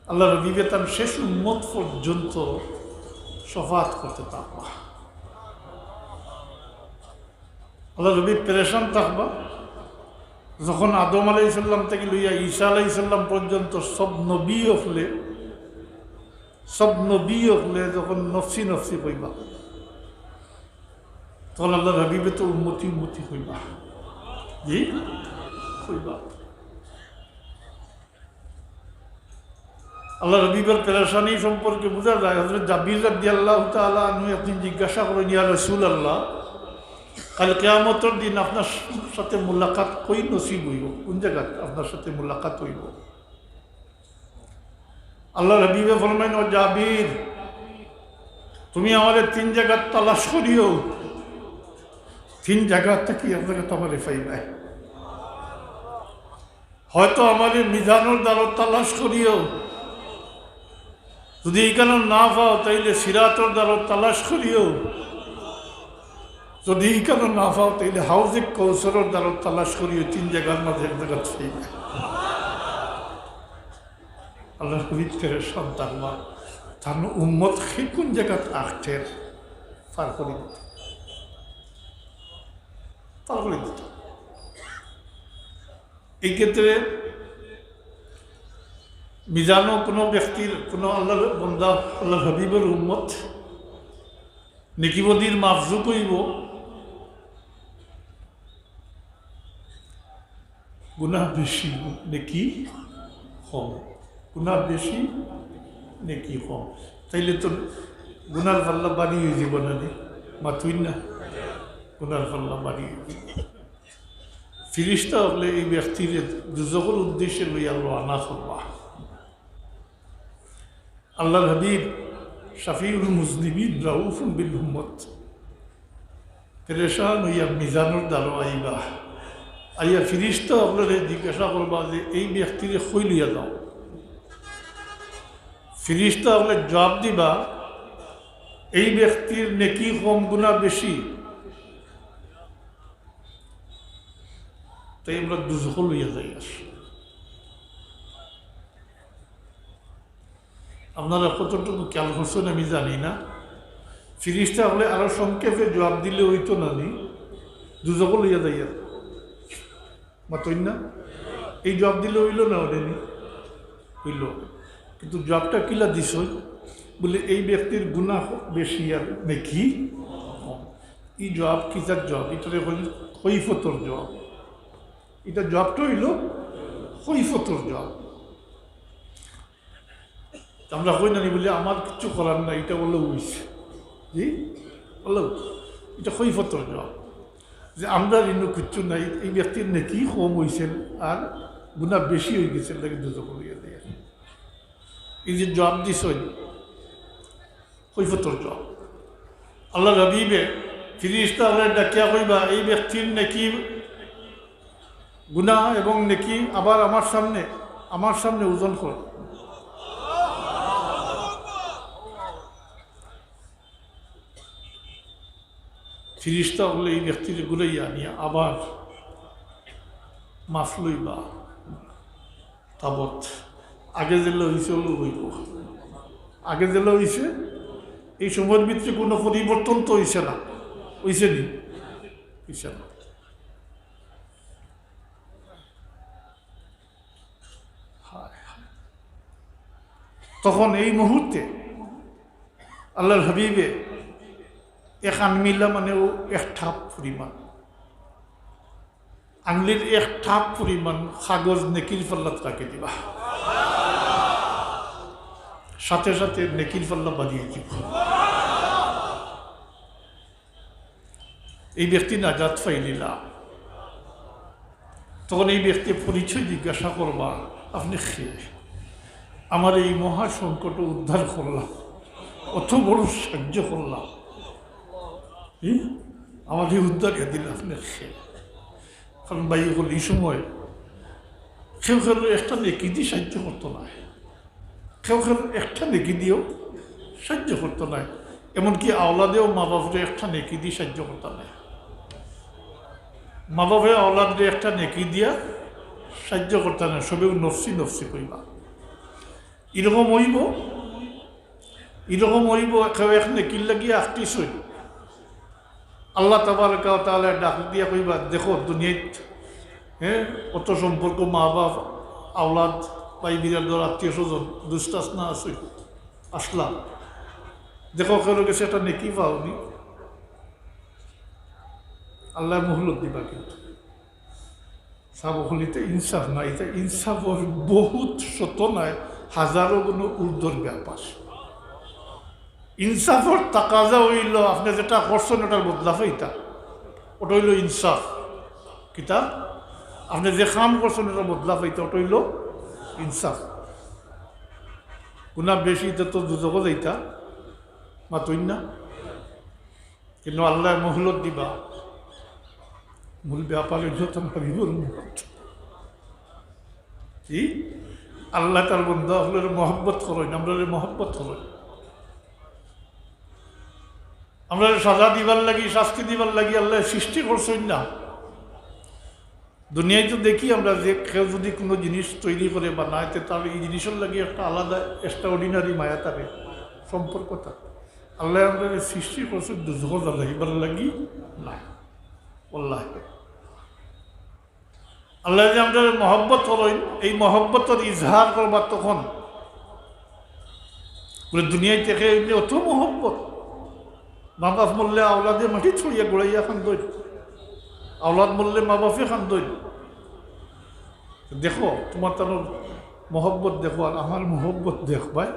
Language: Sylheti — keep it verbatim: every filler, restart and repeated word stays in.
আল্লাহর হাবিবে তান শেষ উম্মত পর্যন্ত শফাআত করতে থাকবা। আল্লাহর হাবিব পেরেশান থাকবা। যখন আদম আলাইহিস সালাম থাকি লইয়া ঈসা আলাইহিস সালাম পর্যন্ত সব নবী অকলে, সব নবী অকলে যখন নফসি নফসি কইবা, তখন আল্লাহর হাবিবে তো উম্মতি উম্মতি কইবা। জি, কইবা। আল্লাহর হাবিবের পেরেশানি সম্পর্কে বুঝা যায়, হযরত জাবির রাদিয়াল্লাহু তাআলা আনহু একদিন জিজ্ঞাসা করেন, "ইয়া রাসূলুল্লাহ, কাল কিয়ামতের দিন আপনার সাথে মুলাকাত কই নসিব অইবো, কোন জাগাত আপনার সাথে মুলাকাত অইবো?" আল্লাহর হাবিবে ফরমাইন, "ও জাবির, তুমি আমারে তিন জাগাত তালাশ করিও, তিন জাগা থাকি এক জাগাত আমারে পাইবায়।" হয়তো আমারে মিজানর দ্বারো তালাশ করিও, যদি ইখানো না পাও তাইলে সিরাতর দ্বারো তালাশ করিও, যদি ইখানো না পাও তাইলে হাউজে কৌসরর দ্বারো তালাশ করিও, তিন জাগার মাঝে এক জাগাত পাইবায়। আল্লাহর হাবিব পেরেশান থাকবা, তান উম্মত হে কোন জাগাত আখতের পার করি দিত, পার করি দিত। এই ক্ষেত্রে মিজানো কোনো ব্যক্তির, কোনো আল্লাহর বন্দা, আল্লাহর হাবিবের উম্মত নেকিবদির মাফজুক অইবো, গুনাহ বেশি, নেকি কম। গুনাহ বেশি, নেকি কম। তাইলে তো গুনার পাল্লা ভারী অইযিবো না নি? মাতইন না? গুনার পাল্লা ভারী অইযিবো। ফিরিস্তা অকলে এই ব্যক্তিরে দুজখর উদ্দেশ্যে লইয়া রওয়ানা করবা। আল্লাহর হাবিব শাফিউল মুজনিবিন রাউফুন বিল উম্মত পেরেশান অইয়া মিজানর দ্বারো আইবা। আইয়া ফিরিস্তা অকলরে জিজ্ঞাসা করবা যে, "এই ব্যক্তিরে কই লইয়া যাও?" ফিরিস্তা অকলে জবাব দিবা, "এই ব্যক্তির নেকি কম, গুনাহ বেশি, তাই আমরা দুজখো লইয়া যাইয়ার।" আপনারা কতটুকু খেয়াল করছেন আমি জানি না, ফিরিস্তা অকলে আরো সংক্ষেপে জবাব দিলে অইতো না নি, দুজখো লইয়া যাইয়ার। মাতইন না? এই জবাব দিলে অইলো না, অইলো নি? অইলো। কিন্তু জবাবটা কিলা দিছইন? বলে, "এই ব্যক্তির গুনাহ বেশি আর নেকি কম।" এই জবাব কিতার জবাব? ইটারে কইন কৈফতর জবাব। ইটা জবাবটা অইলো কৈফতর জবাব। তে আমরা কই না নি বলে, "আমার কিচ্ছু করার নাই, ইটা অইলো অইছে।" জি? অইলো? ইটা কৈফতর জবাব। যে আমরার ইনো কিচ্ছু নাই, এই ব্যক্তির নেকি কম অইছে আর গুনাহ বেশি অইগেছে, এরলাগি দুজখো লইয়া যাইয়ার। এই যে জবাব দিছইন, কৈফতর জবাব। আল্লাহর হাবিবে ফিরিস্তা অকলরে ডাকিয়া কইবা, "এই ব্যক্তির নেকি, গুনাহ এবং নেকি আবার আমার সামনে, আমার সামনে ওজন করো।" ফিরিস্তা অকলে এই ব্যক্তিরে ঘুরাইয়া আনিয়া আবার মাফ লইবা। তাবত আগে যেলা অইছে, অলা অইবো। আগে যেলা অইছে, এই সময়র ভিতরে কোনো পরিবর্তন তো অইছে না, অইছে নি? অইছে না। হায় হায়। তখন এই মুহূর্তে আল্লাহর হাবিবে এক আনমিলা, মানে ও এক ঠাপ পরিমাণ, আঙ্গুলির এক ঠাপ পরিমাণ কাগজ নেকির পাল্লাত রাখি দিবা, সাথে সাথে নেকির পাল্লা বাড়িয়া দিবো। এই ব্যক্তি নাজাত পাইলিলা। তখন এই ব্যক্তি পরিচয় জিজ্ঞাসা করবা, "আপনে কে? আমারে এই মহা সংকট উদ্ধার করলা, অত বড় সাহায্য করলা, হুম? আমারে উদ্ধার করিয়া দিলা, আপনে কে?" কারণ ভাই অকল, এই সময় কেউ কেউরে একটা নেকি দি সাহায্য করতো নায়, কেউ কেউরে একটা নেকি দিও সাহায্য করতো নায়, এমনকি আওলাদেও মা বাপরে একটা নেকি দি সাহায্য করতা নায়, মা বাপে আওলাদরে একটা নেকি দিয়া সাহায্য করতা নায়, সবেউ নফসি নফসি কইবা। ইরকম অইবো, ইরকম অইবো, কেউ এক নেকির লাগি আখতিছইন। আল্লাহ তাবারাকা ওয়া তাআলা ডাক দিয়া কইবা, দেখো দুনিয়াত, হ্যাঁ, অত সম্পর্ক, মা বাপ, আওলাদ, ভাই বিরাদর, আত্মীয় স্বজন, দুস্ত আছলা, আছলা। দেখো কেউর গেছে একটা নেকি পাওনি, আল্লায় মহলত দিবা কিন্তু। সাব অকল ইটা ইনসাফ না, ইটা ইনসাফর বহুত শত নায়, হাজারো গুণ ঊর্ধ্বর ব্যাপার। ইনসাফর তাকাজা অইলো, আপনে যেটা করছইন, ওটার বদলা পাইতা, ওটা অইলো ইনসাফ। কিতা? আপনে যে কাম করছইন, ওটার বদলা পাইতা, ওটা অইলো ইনসাফ। গুনা বেশি, ইতা তো দুজখো যাইতা, মাতইন না। কিন্তু আল্লায় মহলত দিবা। মূল ব্যাপার অইলো তান হাবিবর মহব্বত। কি? আল্লায় তান বন্দা অকলরে মহব্বত করইন, আমরারে মহব্বত করইন। আমরারে সাজা দিবার লাগি, শাস্তি দিবার লাগি আল্লায় সৃষ্টি করছইন না। দুনিয়াত তো দেখি আমরা যে কেউ যদি কুনু জিনিস তৈরি করে বানায়, তে তার ই জিনিসর লাগি একটা আলাদা extraordinary মায়া থাকে, সম্পর্ক থাকে। আল্লায় আমরারে সৃষ্টি করছইন দুজখো জ্বালাইবার লাগি নায়। আল্লায় যে আমরারে মহব্বত করইন, এই মহব্বতর ইজহার করবা তখন। বুলে দুনিয়াত দেখে এমনে অত মহব্বত, মা বাপ মরলে আওলাদে মাটি ছড়িয়া গুড়াইয়া কান্দইন, আওলাদ মরলে মা বাপে কান্দইন। দেখো, তুমার তান মহব্বত দেখো আর আমার মহব্বত দেখবায়,